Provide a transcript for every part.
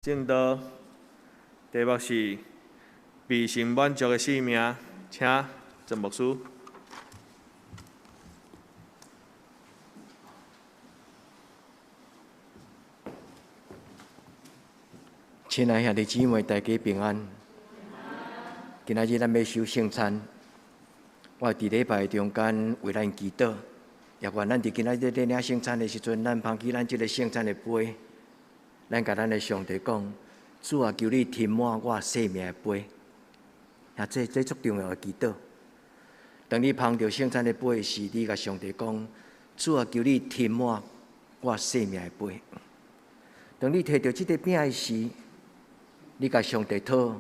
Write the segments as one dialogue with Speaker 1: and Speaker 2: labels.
Speaker 1: 證道，題目是未成滿足的生命，請鄭牧師。
Speaker 2: 親愛兄弟姊妹，大家平安。今仔日咱欲守聖餐，我佇禮拜中間為咱祈禱，也願咱佇今仔日咧領聖餐的時陣，咱捧起咱這个聖餐的杯，咱共咱的上帝講：主啊，求你填滿我生命的杯。啊，這足重要的祈禱。當你捧著聖餐的杯時，你共上帝講：主啊，求你填滿我生命的杯。當你提著這个餅的時，你共上帝討，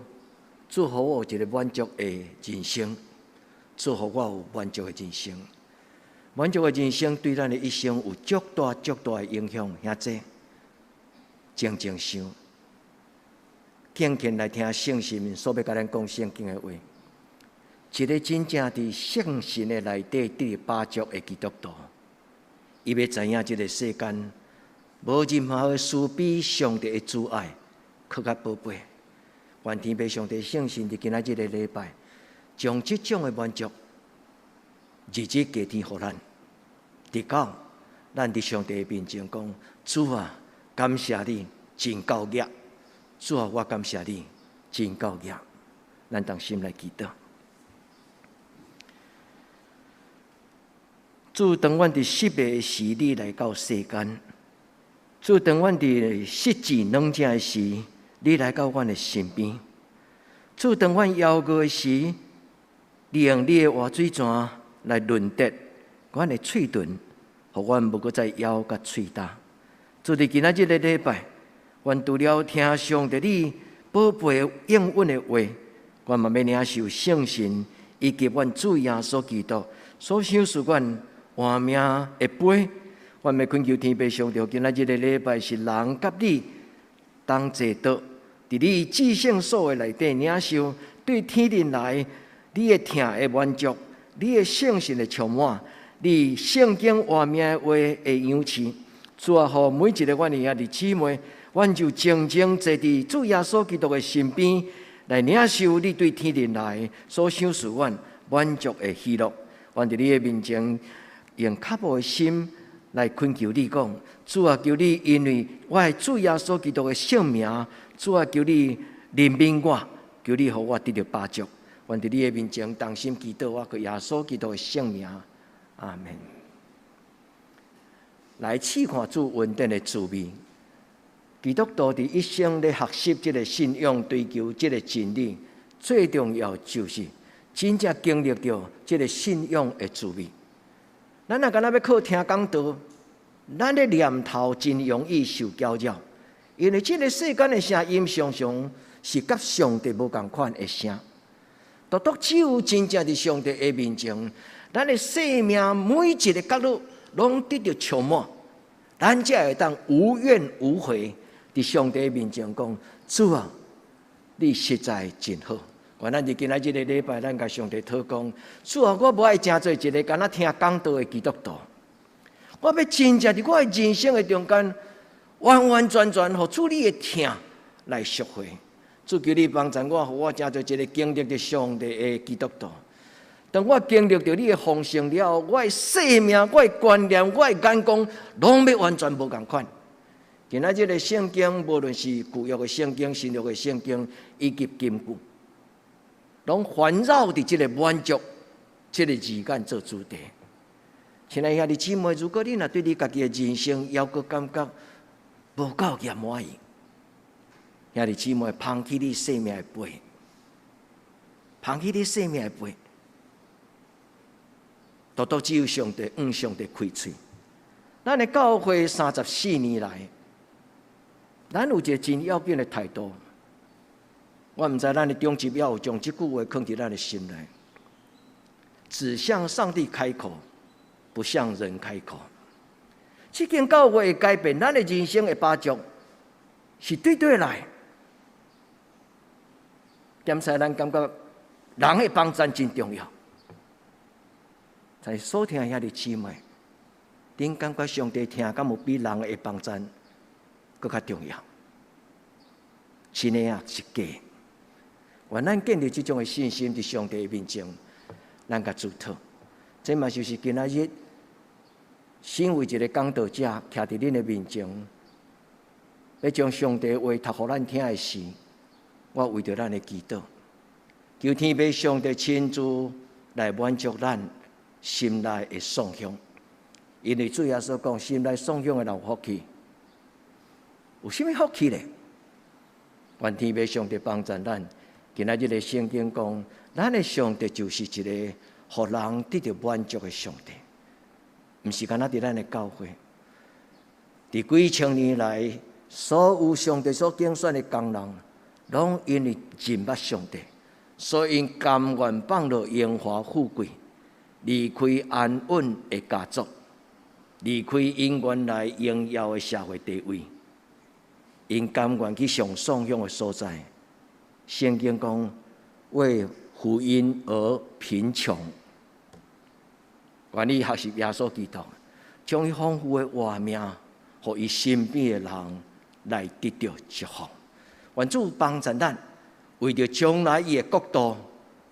Speaker 2: 祝福我有一个滿足的人生，祝福我有滿足的人生。滿足的人生對咱的一生有足大足大的影響。兄弟，靜靜想，敬虔來聽聖神所欲共咱講聖經的話。一个真正佇聖神的內底得飽足的基督徒，伊欲知影這个世間無任何的事比上帝的慈愛閣較寶貝。願天父上帝聖神佇今仔這个禮拜，將這種的滿足日日加添予咱，直到咱佇上帝面前講：主啊，感謝你真夠額！主啊，我感謝你真夠額！咱同心來祈禱。主，當阮佇失迷時，你來到世間；主，當阮佇失志軟正的時，你來到阮的身邊；主，當阮枵餓的時，你用你的活水泉來潤澤阮的喙唇，予阮無閣再枵佮喙焦。主，佇今仔這个禮拜，阮除了聽上帝你寶貝應允的話，阮嘛欲領受聖神以及阮主耶穌基督所賞賜阮活命的杯。阮欲懇求天父上帝，今仔這个禮拜是人佮你同齊桌，佇你至聖所的內底領受對天頂來你的疼的滿足，你的聖神的充滿，你聖經活命的話的養飼。主啊，予每一个阮的兄弟姊妹，阮就靜靜坐佇主耶穌基督的身邊，來領受你對天頂來所賞賜阮滿足的喜樂。阮佇你的面前，用渴慕的心來懇求你講：主啊，求你因為我的主耶穌基督的聖名，主啊，求你憐憫我，求你予我得著飽足。阮佇你的面前同心祈禱，我靠耶穌基督的聖名，阿們。來試看主恩典的滋味。基督徒佇一生咧學習這个信仰，追求這个真理，最重要就是真正經歷著這个信仰的滋味。咱若敢若欲靠聽講道，咱的念頭真容易受攪擾，因為這个世間的聲音常常是佮上帝無仝款的聲。獨獨只有真正佇上帝的面前，咱的生命每一个角落攏得著充滿，咱才會當無怨無悔佇上帝面前講：主啊，你實在真好。願咱佇今仔這个禮拜，咱共上帝討講：主啊，我無愛成做一个干焦聽講道的基督徒，我欲真正佇我的人生的中間，完完全全予主你的疼來贖回。主求你幫助我，予我成做一个經歷著上帝的基督徒。當我經歷著你的豐盛了後，我的生命、我的觀念、我的眼光，攏欲完全無仝款。今仔這个聖經，無論是舊約的聖經、新約的聖經，以及金句，攏環繞佇這个滿足這个字眼做主題。親愛兄弟姊妹，如果你若對你家己的人生猶閣感覺無夠額滿意，兄弟姊妹，捧起你生命的杯，捧起你生命的杯，獨獨只有上帝，向上帝開喙。咱的教會34年來，咱有一个真要緊的態度。我毋知咱的長執猶有將這句話囥佇咱的心內：只向上帝開口，不向人開口。這間教會的改變，咱的人生的飽足，是對佗來。檢查咱感覺人的幫贊真重要。在所聽兄弟姊妹，恁感覺上帝疼敢有比人的幫贊閣較重要？真的抑是假？願咱建立這種的信心佇上帝面前，咱共主禱。這嘛就是今仔日身為一个講道者，徛佇恁的面前，欲將上帝話讀予咱聽的時，我為著咱的祈禱，求天父上帝親自來滿足咱心內的爽享。因為主耶穌講，心內爽享的人有福氣，有啥物福氣咧？願天父上帝幫助咱。今仔日的聖經講，咱的上帝就是一个予人得著滿足的上帝，毋是干焦佇咱的教會。佇幾千年來，所有上帝所揀選的工人，攏因為認捌上帝，所以𪜶甘願放落榮華富貴，離開安穩的家族，離開𪜶原來榮耀的社會地位，𪜶甘願去上爽享的所在。聖經講，為福音而貧窮。願意學習耶穌基督，將伊豐富的活命，予伊身邊的人來得著祝福。願主幫助咱，為著將來伊的國度，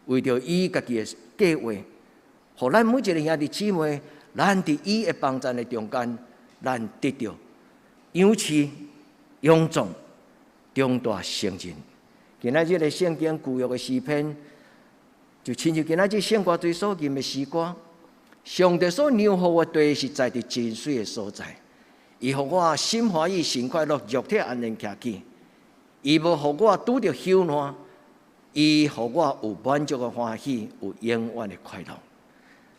Speaker 2: 為著伊家己的計劃，予咱每一个兄弟姊妹，咱佇伊的幫助的中間，咱得著養飼、勇壯、長大成人。今仔日的聖經舊約的詩篇，就親像今仔日聖歌隊所吟的詩歌，上帝所量予我的地是在佇真水的所在，伊予我心歡喜、神快樂，肉體安然徛起。伊無予我拄著羞難，伊予我有滿足的歡喜，有永遠的快樂。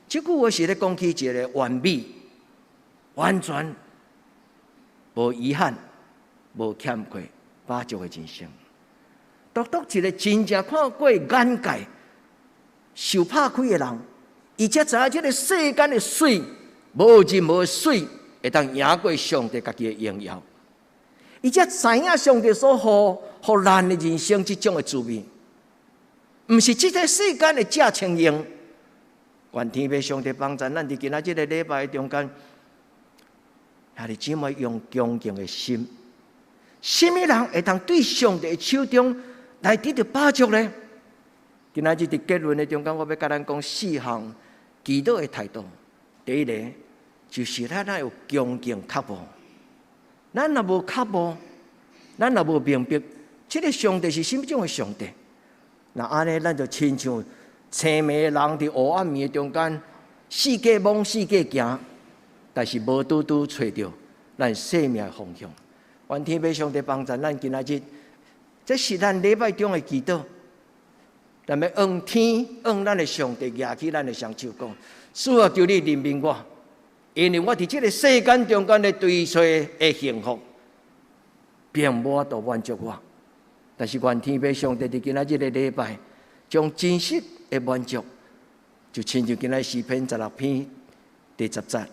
Speaker 2: 這句話是咧講起一个完美、完全無遺憾、無欠缺、飽足的人生。獨獨一个真正看過眼界、受拍開的人，伊才知影這个世間的水，無任何水會當贏過上帝家己的榮耀。伊才知影上帝所予予咱的人生這種的滋味，毋是這個世間的食穿用。願天父上帝幫助咱佇今仔這个禮拜中間，兄弟姊妹用恭敬的心，啥物人會當對上帝的手中來得著飽足呢？今仔日佇結論的中間，我欲共咱講四項祈禱的態度。第一个就是咱愛有恭敬渴慕，咱若無渴慕，咱若無明白這个上帝是啥物種的上帝，若按呢，咱就親像青暝的人佇黑暗暝的中間，四界摸四界行，但是無拄拄揣著咱生命的方向。願天父上帝幫助咱今仔日，這是咱禮拜中的祈禱。咱欲向天，向咱的上帝舉起咱的雙手講：主啊，求你憐憫我，因為我佇這个世間中間的追尋的幸福，並無法度滿足我。但是願天父上帝佇今仔日的禮拜，將真實的滿足，就親像今仔詩篇16篇第10節，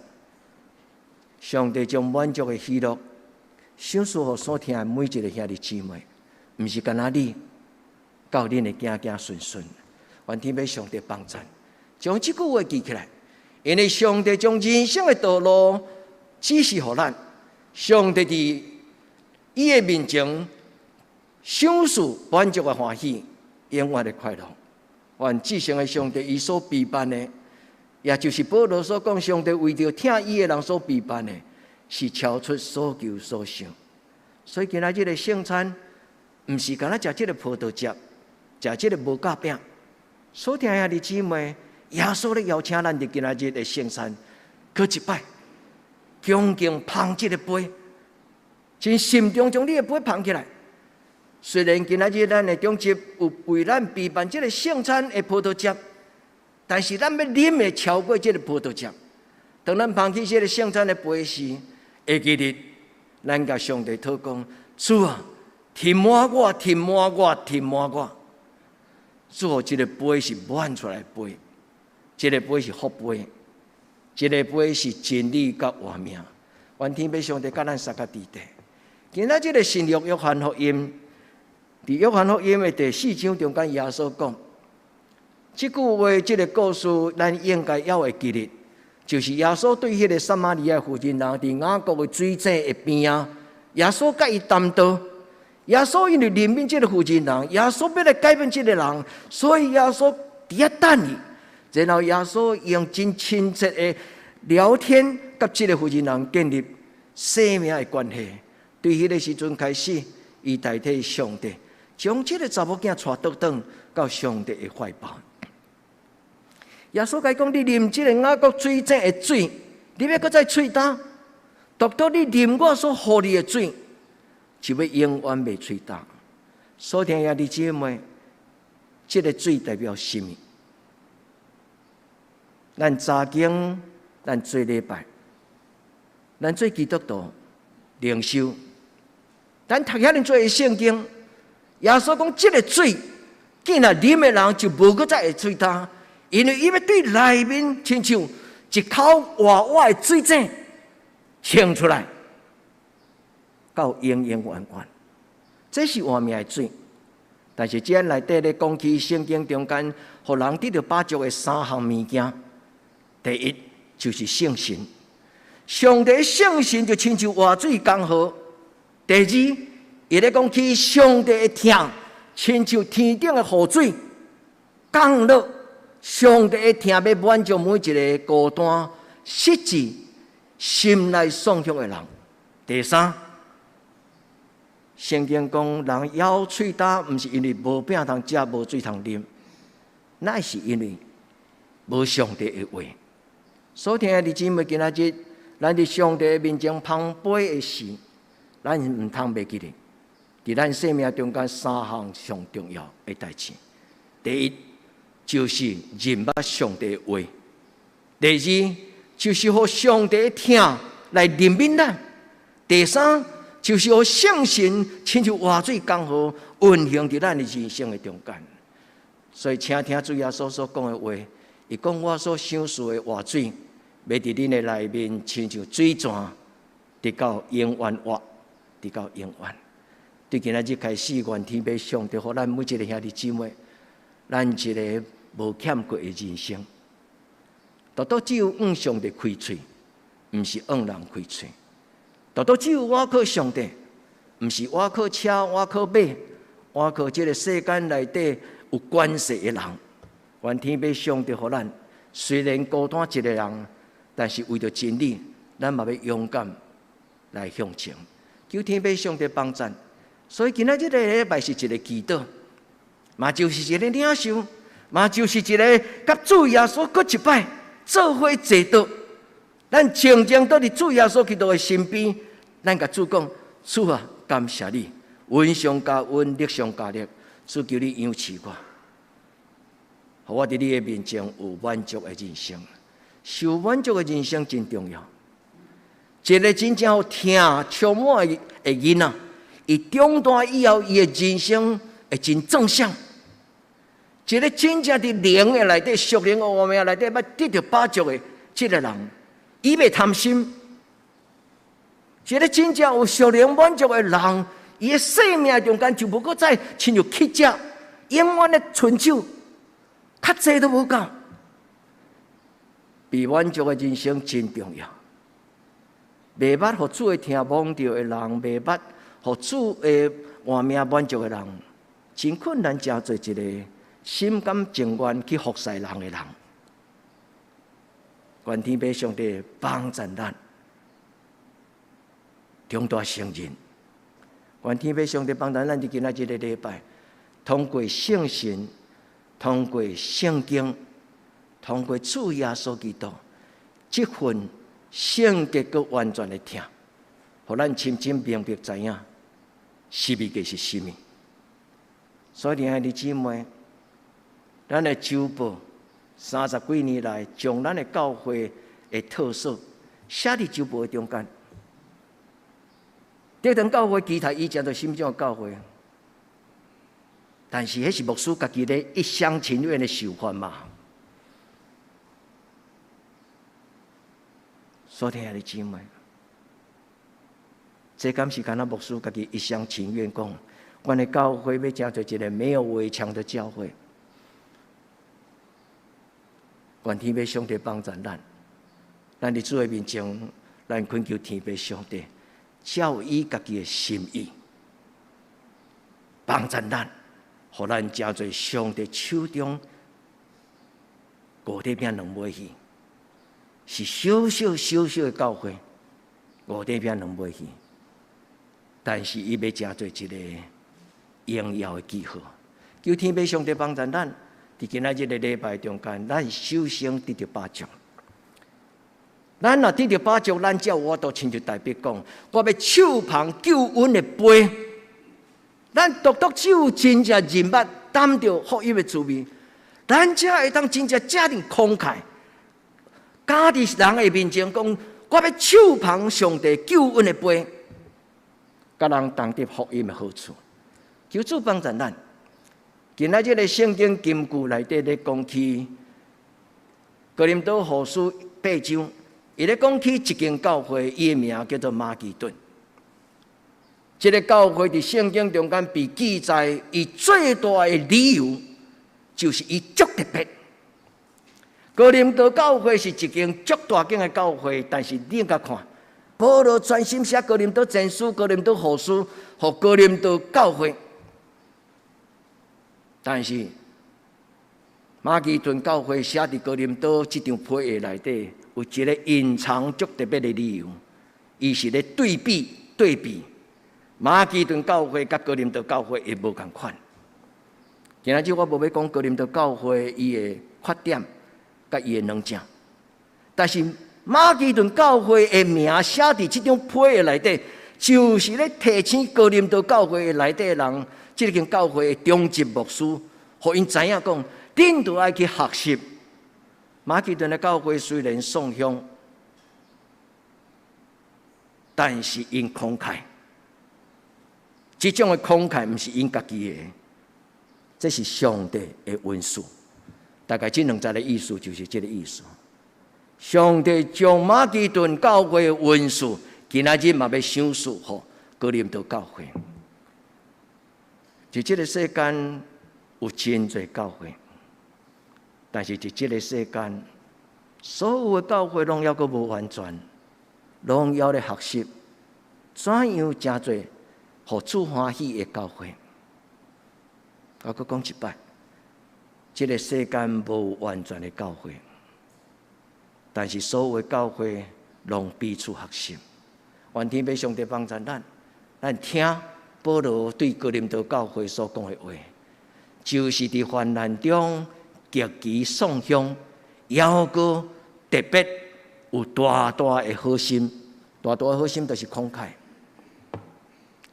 Speaker 2: 上帝將滿足的喜樂，賞賜予所聽的每一个兄弟姊妹，毋是干焦你，到恁的囝囝孫孫，願天父上帝幫助，將這句話記起來，因為上帝將人生的道路指示予咱，上帝佇伊的面前賞賜滿足的歡喜，永遠的快樂。願至聖的上帝伊所備辦的，也就是保羅所講，上帝為著疼伊的人所備辦的，是超出所求所想。所以今仔日的聖餐，毋是干焦食這个葡萄汁，食這个無酵餅。所聽兄弟姊妹，耶穌咧邀請咱佇今仔日的聖餐，閣一擺，恭敬捧這个杯，真慎重將你的杯捧起來。雖然今仔日咱的長執有為咱備辦這个聖餐的葡萄汁，但是咱欲啉的超過這个葡萄汁。當咱捧起這个聖餐的杯時，會記得咱共上帝禱告：主啊，填滿我，填滿我，填滿我。主，這个杯是滿出來的杯，這个杯是福杯，這个杯是真理佮活命。願天父上帝佮咱相佮佇咧。今仔這个新約約翰福音，佇約翰福音的第四章中間，耶穌講，這句話，這个故事，咱應該猶會記得，就是耶穌對彼个撒瑪利亞婦人佇雅各的水井的邊仔，耶穌佮伊談道，耶穌因為憐憫這個婦人人，耶穌欲來改變這個人，所以耶穌佇遐等伊。然後耶穌用真親切的聊天，佮這個婦人人建立生命的關係。對彼個時陣開始，伊代替上帝，將這個查某囝帶倒轉到上帝的懷抱。耶穌共伊講：你啉這個雅各水井的水，你欲閣再喙焦？獨獨你啉我所予你的水，就欲永遠袂喙焦。所聽兄弟姊妹，這個水代表啥物？咱查經，咱做禮拜，咱做基督徒靈修，咱讀遐爾濟的聖經，耶穌講這個水，既然啉的人就無閣再會喙焦，因為伊欲對內面親像一口活活的水井衝出來，到永永遠遠，這是活命的水。但是這內底咧講起聖經中間，予人得著飽足的三項物件。第一就是聖神，上帝聖神就親像活水江河。第二，伊咧講起上帝的疼，親像天頂的雨水降落。上帝的疼欲滿足每一個孤單、失志、心內喪向的人。第三，聖經講人枵喙焦，毋是因為無餅通食、無水通啉，乃是因為無上帝的話。所聽的姊妹，今仔日咱佇上帝面前捧杯的時，咱毋通袂記得，佇咱生命中間三項上重要的代誌。第一，就是認捌上帝的話；第二，就是予上帝疼來憐憫咱；第三，就是予聖神親像活水江河運行佇咱的人生的中間。所以，請聽主耶穌所講的話，伊講我所賞賜的活水，欲佇恁的內面親像水泉，直到永遠活，直到永遠。對今仔日開始，願天父上帝予咱每一個兄弟姊妹，咱一個無欠過的人生。獨獨只有向上帝開喙，毋是向人開喙。獨獨只有倚靠上帝，毋是倚靠車、倚靠馬、倚靠這個世間內底有權勢的人。願天父上帝予咱，雖然孤單一個人，但是為著真理，咱嘛欲勇敢來向前。求天父上帝幫贊。所以今仔這個禮拜是一個祈禱，嘛就是一個領受，嘛就是一個佮主耶穌閣一擺做伙坐倒。咱靜靜倒佇主耶穌基督的身邊，咱共主講：主啊，感謝你，恩上加恩，力上加力，主求你養賜我，予我佇你的面前有滿足的人生。受滿足的人生真重要。一個真正有疼充滿的囡仔，伊長大以後，伊的人生會真正向。一個真正佇靈的內底、屬靈的活命內底，欲得著飽足的這個人，伊袂貪心。一個真正有屬靈滿足的人，伊的生命中間就無閣再親像乞食，永遠的伸手，較濟都無夠。被滿足的人生真重要。袂捌予主的疼摸著的人，袂捌予主的活命滿足的人，真困難，成做一個心甘情願去服侍人的人。願天父上帝幫助咱，長大成人。願天父上帝幫助咱，佇今仔這個禮拜，通過聖神，通過聖經，通過主耶穌基督，這份聖潔閣完全的疼，予咱深深明白知影，十字架是啥物。所以，兄弟姊妹，咱的週報三十幾年來，將咱的教會的特色寫佇週報的中間。德堂教會其他以前都啥種教會，但是彼是牧師家己咧一廂情願的想法嘛。所聽的姊妹，這敢是干焦牧師家己一廂情願講，阮的教會欲成做一個沒有圍牆的教會。願天父上帝幫助咱，咱佇主的面前，咱懇求天父上帝，照伊家己的心意，幫助咱，予咱成做上帝手中五塊餅兩尾魚，是小小小小的教會，五塊餅兩尾魚，但是伊欲成做一個榮耀的記號。求天父上帝幫助咱，佇今仔日的禮拜中間，咱首先得著飽足。咱若得著飽足，咱才有法度親像大衛講，我欲手捧救恩的杯。咱獨獨只有真正認捌擔著福音的滋味，咱才會當真正遮爾慷慨，敢佇人的面前講，我欲手捧上帝救恩的杯，佮人同得福音的好處。求主幫助咱。今仔日的聖經金句內底咧講起哥林多後書八章，伊咧講起一間教會，伊的名叫做馬其頓。這个教會佇聖經中間被記載，伊最大的理由就是伊足特別。哥林多教會是一間足大間的教會，但是你共看，保羅專心寫哥林多前書、哥林多後書，予哥林多教會。但是馬其頓教會寫佇哥林多這張批的內底，有一个隱藏足特別的理由，伊是咧對比對比馬其頓教會佮哥林多教會會無仝款。今仔日我無欲講哥林多教會伊的缺點佮伊的軟正，但是馬其頓教會的名寫佇這張批的內底，就是咧提醒哥林多教會的內底的人，這間教會的中執牧師，予𪜶知影講，恁著愛去學習。馬其頓的教會雖然喪鄉，但是𪜶慷慨。這種的慷慨毋是𪜶家己的，這是上帝的恩賜。大概這兩節的意思就是這个意思。上帝將馬其頓教會的恩賜，今仔日嘛欲賞賜予哥林多教會。佇這个世間有真濟教會，但是佇這个世間，所有的教會攏猶閣無完全，攏猶咧學習怎樣成做予主歡喜的教會。我閣講一擺，這个世間無完全的教會，但是所有的教會攏彼此學習。願天父上帝幫助咱，咱聽保羅對哥林多教會所講的話，就是佇患難中極其喪鄉，猶閣特別有大大的好心，大大的好心就是慷慨。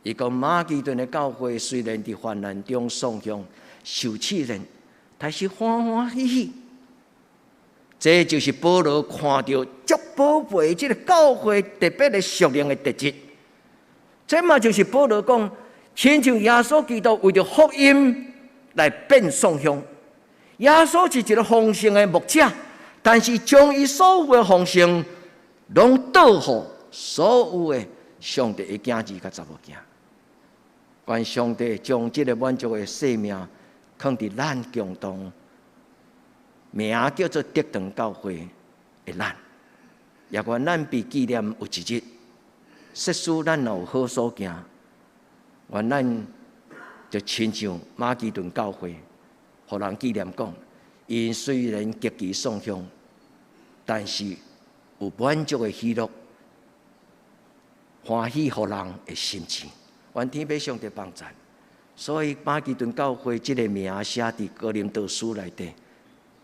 Speaker 2: 伊講馬其頓的教會雖然佇患難中喪鄉受試煉，但是歡歡喜喜。這就是保羅看著足寶貝這个教會特別的屬靈的特質。這嘛就是保羅講，親像耶穌基督為著福音來變喪鄉。耶穌是一个豐盛的牧者，但是將伊所有的豐盛攏倒予所有的上帝的囝兒佮查某囝。願上帝將這个滿足的生命囥佇咱共同，名叫做德堂教會的咱，也願咱被紀念有一日，設使咱若有好所行，願咱就親像馬其頓教會，予人紀念講，𪜶雖然極其喪鄉，但是有滿足的喜樂，歡喜予人的心情。願天父上帝幫助。所以馬其頓教會這个名寫佇哥林多書內底，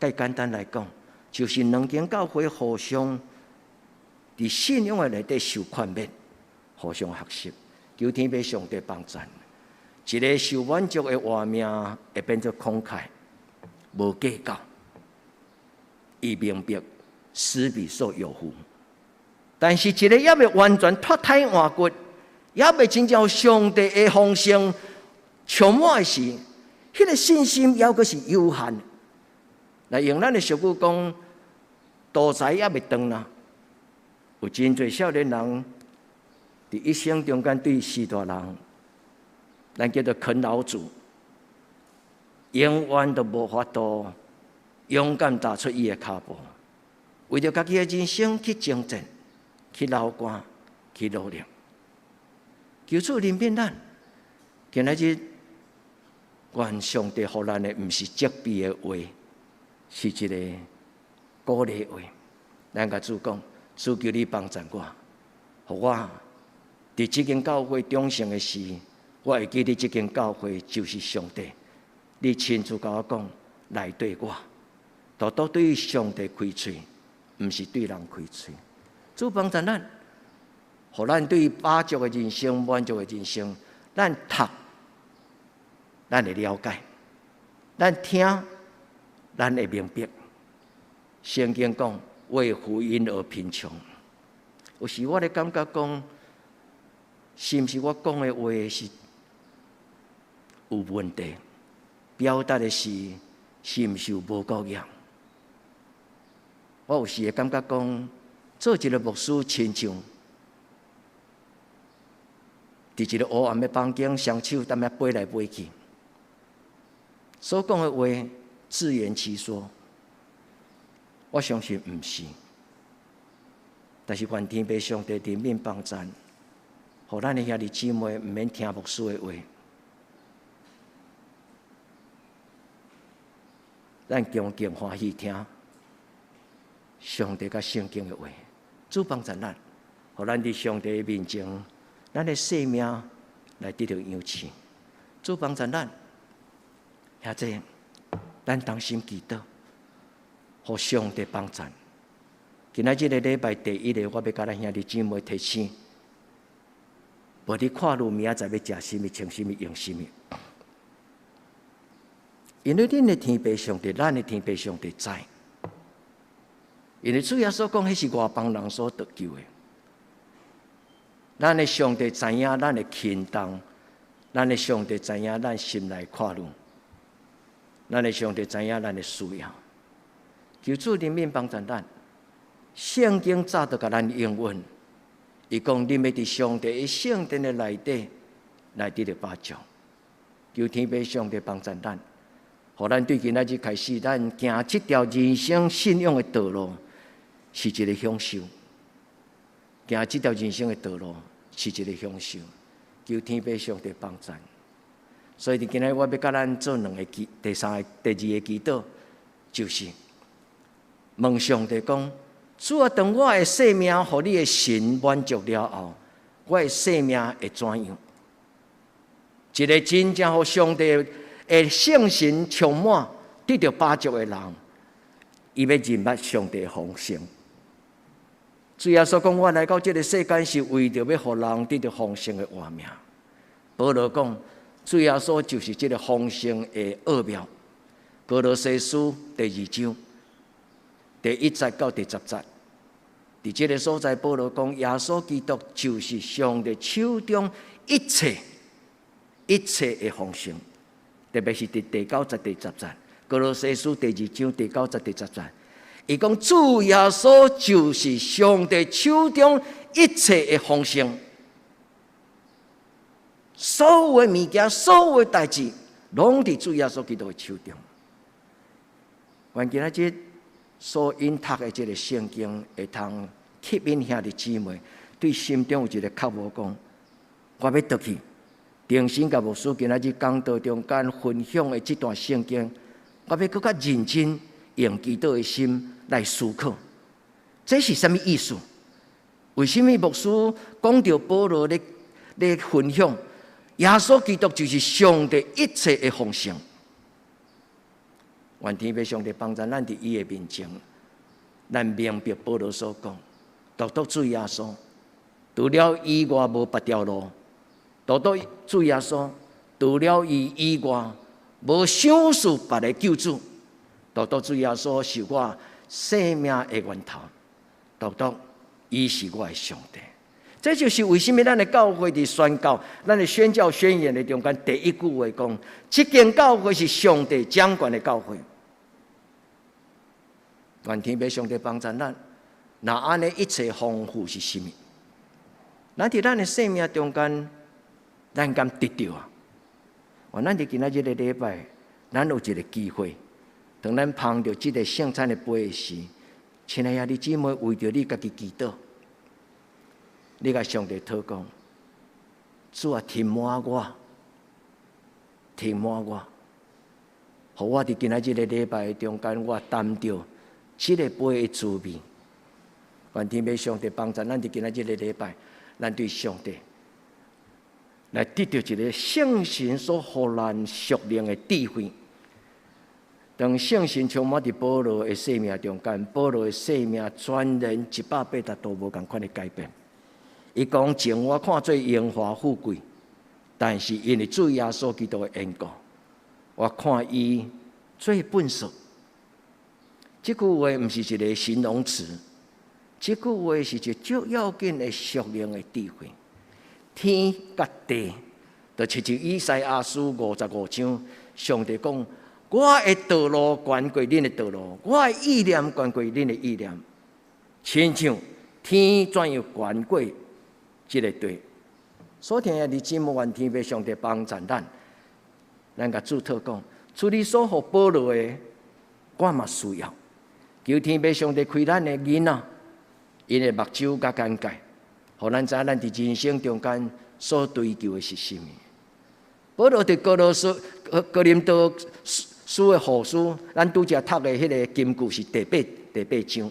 Speaker 2: 較簡單來講，就是兩間教會互相佇信仰的內底受勸勉，互相學習，求天父上帝幫助。一个受滿足的活命會變做慷慨，無計較，伊明白施比受有福。但是，一个猶未完全脫胎換骨，猶未真正有上帝的豐盛充滿的時，彼个信心猶閣是有限。來用咱的俗語講，肚臍猶未長啦，有真濟少年人佇一生中間對序大人，咱叫做啃老族，永遠都無法度勇敢踏出伊的跤步，為著家己的人生去征戰、去流汗、去努力。求主憐憫咱，今仔日願上帝予咱的毋是責備的話，是一个鼓勵話。咱共主講，主求你幫贊我，予我佇這間教會長成的時，我會記得這間教會就是上帝。你親自共我講來對我，獨獨對上帝開喙，毋是對人開喙。主幫贊咱，予咱對飽足的人生、滿足的人生，咱讀，咱會了解；咱聽，咱會明白。聖經講為福音而貧窮，有時我咧感覺講，是毋是我講的話是有問題？表達的是是毋是有無夠樣？我有時會感覺講，做一個牧師，親像佇一個黑暗的房間，雙手踮遐飛來飛去，所講的話自圓其說。我相信毋是，但是願天父上帝憐憫幫贊，予咱的兄弟姊妹毋免聽牧師的話，咱恭敬歡喜聽上帝佮聖經的話，主幫贊咱，予咱佇上帝的面前，咱的生命來得著養賜。主幫贊咱，兄弟，咱同心祈禱，予上帝幫贊。今仔這個禮拜第一个，我欲共咱兄弟姊妹提醒，無你看路明仔載欲食啥物、穿啥物、用啥物。因為恁的天父上帝，咱的天父上帝知。因為主耶穌講，彼是外邦人所得救的。咱的上帝知影咱的輕重，咱的上帝知影咱心內看慮，咱的上帝知影咱的需要。求主憐憫幫助咱。聖經早就共咱應允，伊講恁欲佇上帝的聖殿的內底來得著飽足。求天父上帝幫助咱，予咱對今仔日開始，咱行這條人生信仰的道路是一個享受。行這條人生的道路是一個享受。求天父上帝幫助。所以，佇今仔日我欲共咱做兩个祈，第三个、第二个祈禱，就是問上帝講：主啊，當我的生命予你的神滿足了後，我的生命會怎樣？一個真正予上帝的聖神充滿、得著飽足的人，伊欲認捌上帝的豐盛。主耶穌講：我來到這个世間是為著欲予人得著豐盛的活命。保羅講：主耶穌就是這个豐盛的奧妙。歌羅西書第二章第一節到第十節，佇這个所在，保羅講：耶穌基督就是上帝手中一切一切的豐盛。特別是佇第九節、第十節，歌羅西書第二章第九節、第十節，伊講主耶穌就是上帝手中一切的豐盛，所有的物件、所有的代誌，攏佇主耶穌基督的手中。願今仔日所引讀的這个聖經，會通吸引兄弟姊妹對心中有一个渴慕，講我欲倒去，重新共牧師今仔日講道中間分享的這段聖經，我欲閣較認真用祈禱的心來思考，這是啥物意思？為啥物牧師講著保羅咧咧分享，耶穌基督就是上帝一切的豐盛？願天父上帝幫助咱佇伊的面前，咱明白保羅所講，獨獨主耶穌，除了伊以外無別條路；獨獨主耶穌，除了伊以外無賞賜別个救主；獨獨主耶穌是我生命的源頭，獨獨伊是我的上帝。這就是為啥物咱的教會佇宣教、咱的宣教宣言的中間第一句話講：這間教會是上帝掌權的教會。願天父上帝幫助咱。若按呢一切豐富是啥物？咱佇咱的生命中間，咱敢得著啊？哦，咱佇今仔這个禮拜，咱有一个機會，當咱捧著這个聖餐的杯時，親愛兄弟姊妹，為著你家己祈禱，你共上帝禱告，主啊，填滿我，填滿我。予我佇今仔這个禮拜中間，我擔著這个杯的滋味。願天父上帝幫助咱佇今仔這个禮拜，咱對上帝來得著一个聖神所予咱屬靈的智慧。當聖神充滿佇保羅的生命中間，保羅的生命全然180度無仝款的改變。伊講將我看做榮華富貴，但是因為主耶穌基督的緣故，我看伊做糞掃。這句話毋是一个形容詞，這句話是一個足要緊的屬靈的智慧。天佮地，就親像以賽亞書55章，上帝講：我的道路懸過恁的道路，我的意念懸過恁的意念。親像天怎樣懸過這个地。所聽的兄弟姊妹，願天父上帝幫助咱，咱共主禱告，主你所予保羅的，我嘛需要。求天父上帝開咱的囡仔，𪜶的目睭佮眼界，予咱知影咱佇人生中間所追求的是啥物。保羅佇歌羅書、哥林多書的後書，咱拄才讀的彼个金句是第八章。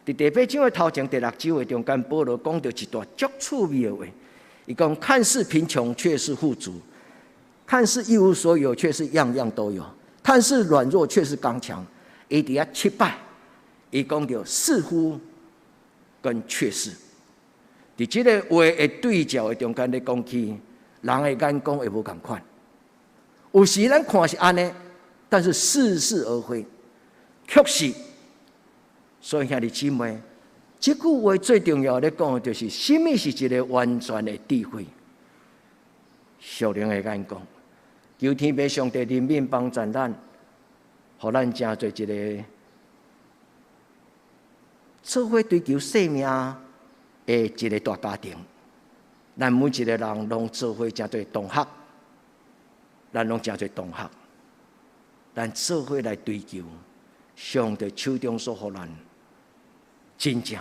Speaker 2: 佇第八章的頭前第六章的中間，保羅講著一段足趣味的話。伊講：看似貧窮，卻是富足；看似一無所有，卻是樣樣都有；看似軟弱，卻是剛強。伊佇遐七擺，伊講著似乎跟卻是。佇這个話的對照的中間咧講起，人的眼光會無仝款。有時咱看是按呢，但是似是而非，卻是。所以兄弟姊妹，這句話最重要咧講的就是，啥物是一个完全的智慧？屬靈的眼光，求天父上帝憐憫幫助咱，予咱成做一个做伙追求生命的一个大家庭。咱每一个人攏做伙成做同學，咱攏成做同學，咱做伙來追求上帝手中所予咱真正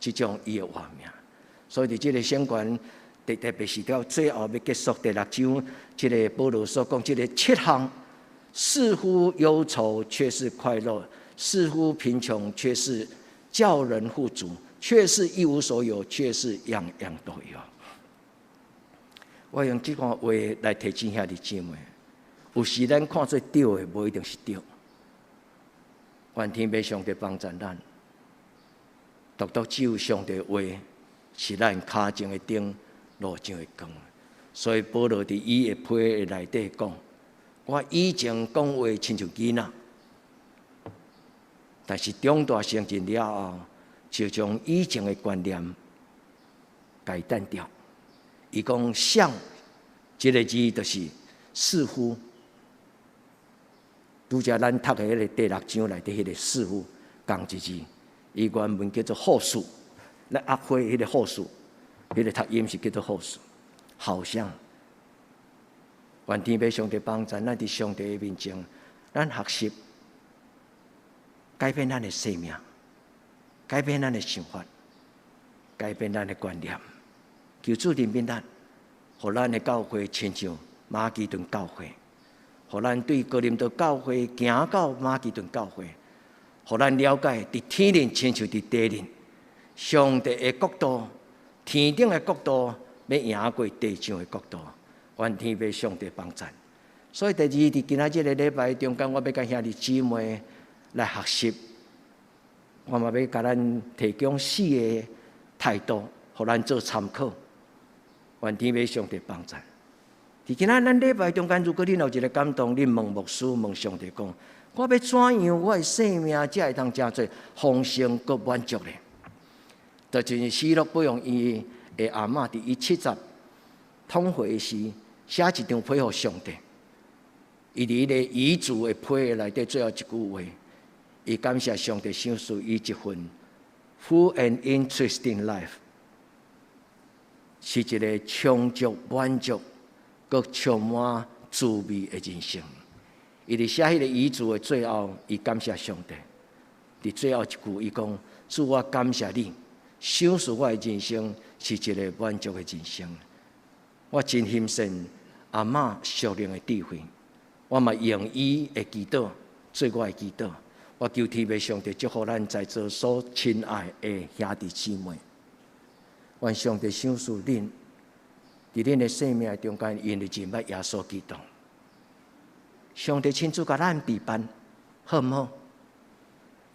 Speaker 2: 這種伊的活命。所以佇這个聖經，特別是到最後欲結束第六章，這个保羅所講這个七項，似乎憂愁，卻是快樂；似乎貧窮，卻是叫人富足；卻是一無所有，卻是樣樣都有。我用這段話來提醒兄弟姊妹，有時咱看做對的，無一定是對。願天父上帝幫助咱，獨獨只有上帝話是咱跤前的燈，路上的光。所以保羅佇伊的批的內底講：我以前講話親像囡仔，但是長大成人了後，就將以前的觀念改淡掉。伊講像這个字就是似乎，拄才咱讀的彼个第六章內底彼个似乎仝一字，伊原文叫做好似，咱壓花彼个好似，彼个讀音是叫做好似，好像。願天父上帝幫助咱佇上帝的面前，咱學習改變咱的生命，改變咱的想法，改變咱的觀念。求主憐憫咱，予咱的教會親像馬其頓教會，予咱對哥林多教會行到馬其頓教會，予咱了解佇天靈親像佇地靈，上帝的國度，天頂的國度，欲贏過地上的國度。願天父上帝幫助。所以第二，佇今仔這个禮拜中間，我欲共兄弟姊妹來學習，我嘛欲共咱提供四个態度，予咱做參考。願天父上帝幫助。佇今仔咱禮拜中間，如果恁有一个感動，恁問牧師、問上帝講：我欲怎樣，我的生命才會當成做豐盛閣滿足咧？就像斯諾不用伊的阿嬤佇伊70通歲時，寫一張批予上帝。伊佇彼个遺囑的批內底最後一句話，伊感謝上帝賞賜伊一份 full and interesting life，是一个充足滿足、閣充滿滋味的人生。伊佇寫彼个遺囑的最後，伊感謝上帝。佇最後一句，伊講：主，我感謝你，賞賜我的人生是一个滿足的人生。我真欣賞阿嬤屬靈的智慧。我嘛用伊的祈禱做我的祈禱。我求天父上帝祝福咱在座所親愛的兄弟姊妹。願上帝賞賜恁，佇恁的生命中間，因為認捌耶穌基督。上帝親自共咱陪伴，好毋好？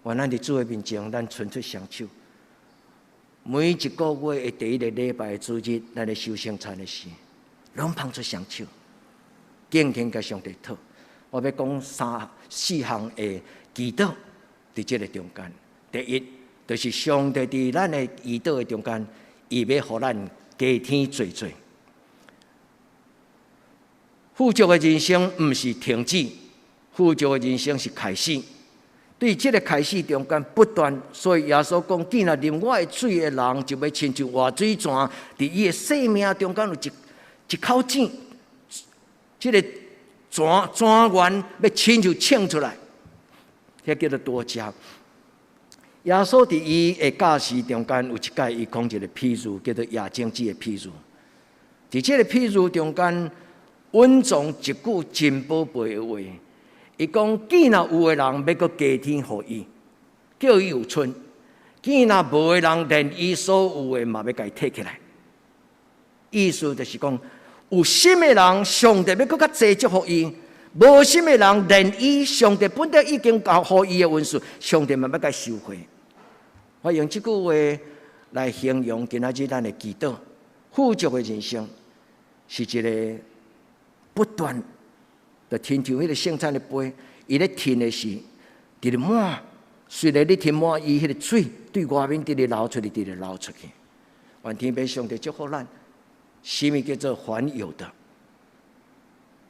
Speaker 2: 願咱佇主的面前，咱伸出雙手。每一個月的第一個禮拜的主日，咱咧守聖餐的時，攏捧出雙手，敬虔共上帝討。我欲講三四項的祈禱，佇這个中間。第一，就是上帝佇咱的祈禱的中間，伊欲予咱加添濟濟。富足的人生毋是停止，富足的人生是開始。對這个開始中間不斷，所以耶穌講：既若啉我的水的人，就欲親像活水泉，佇伊的生命中間有一一口井，這个泉泉源欲親像衝出來，彼叫做多加。耶穌佇伊的教示中間有一擺，伊講一个譬喻，叫做野種子的譬喻。佇這个譬喻中間，隱藏一句真寶貝的話。伊講：既若有的人欲閣加添予伊，叫伊有賰；既若無的人，連伊所有的嘛欲共伊提起來。意思就是講，有心的人，上帝欲閣較濟祝福伊；無心的人，連伊上帝本來已經予伊的恩賜，上帝嘛欲共伊收回。我用這句話來形容今仔日咱的祈禱，富足的人生是一个不斷。就親像彼个聖餐的杯，伊咧添的是直直滿，雖然你添滿，伊彼个水對外面直直流出去，直直流出去。願天父上帝祝福咱，啥物叫做凡有的？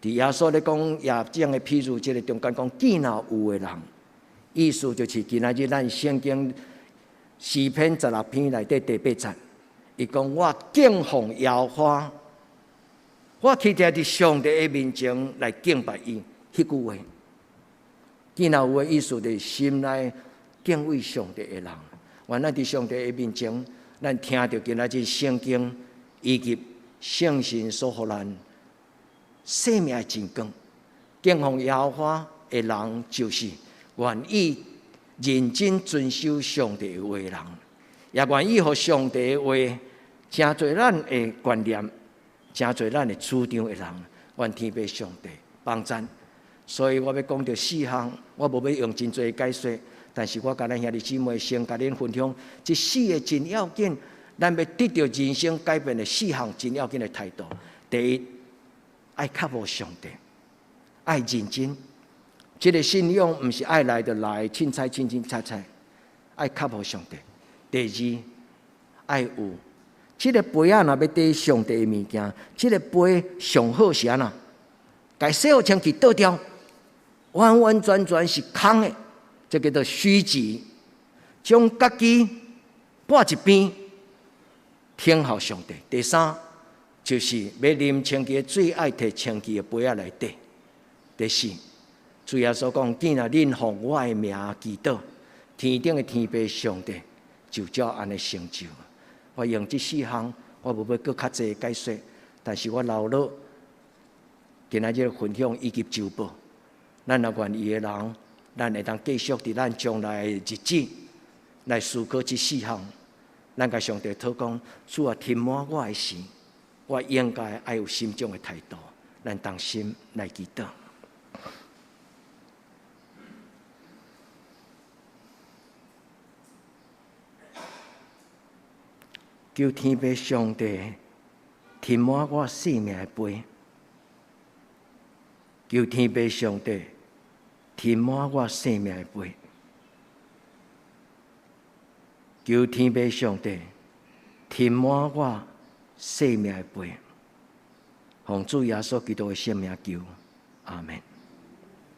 Speaker 2: 佇耶穌咧講野種的譬喻，這个中間講，既若有的人，意思就是今仔日咱聖經詩篇16篇內底第八節，伊講我敬奉耶和華。我徛佇上帝的面前來敬拜伊，彼句話，既若有的意思，就是心內敬畏上帝的人。願咱佇上帝的面前，咱聽著今仔日聖經以及聖神所予咱生命的真光。敬奉耶和華的人，就是願意認真遵守上帝的話的人，也願意予上帝的話成做咱的觀念。成做咱的主張的人，願天父上帝幫贊。所以我欲講著四項，我無欲用真濟解說，但是我共咱兄弟姊妹先共恁分享這四个真要緊，咱欲得著人生改變的四項真要緊的態度。第一，愛靠慕上帝，愛認真。這个信仰毋是愛來就來，凊彩凊凊彩彩，愛靠慕上帝。第二，愛有。這个杯仔若欲綴上帝的物件，這个杯上好是按怎？共洗予清氣倒掉，完完全全是空的，這叫做虛己，將家己擺一邊，聽候上帝。第三，就是欲啉清氣的水，愛提清氣的杯仔來綴。第四，主耶穌講：既若恁奉我的名祈禱，天頂的天父上帝就照按呢成就。我用這四項，我無欲閣較濟解說，但是我留落今仔日分享以及周報。咱若願意的人，咱會當繼續佇咱將來的日子來思考這四項。咱共上帝討講，主啊，填滿我的時，我應該愛有什種的態度。咱同心來祈禱。求天父上帝填滿我生命的杯，求天父上帝填滿我生命的杯，求天父上帝填滿我生命的杯，奉主耶穌基督的聖名求，阿們。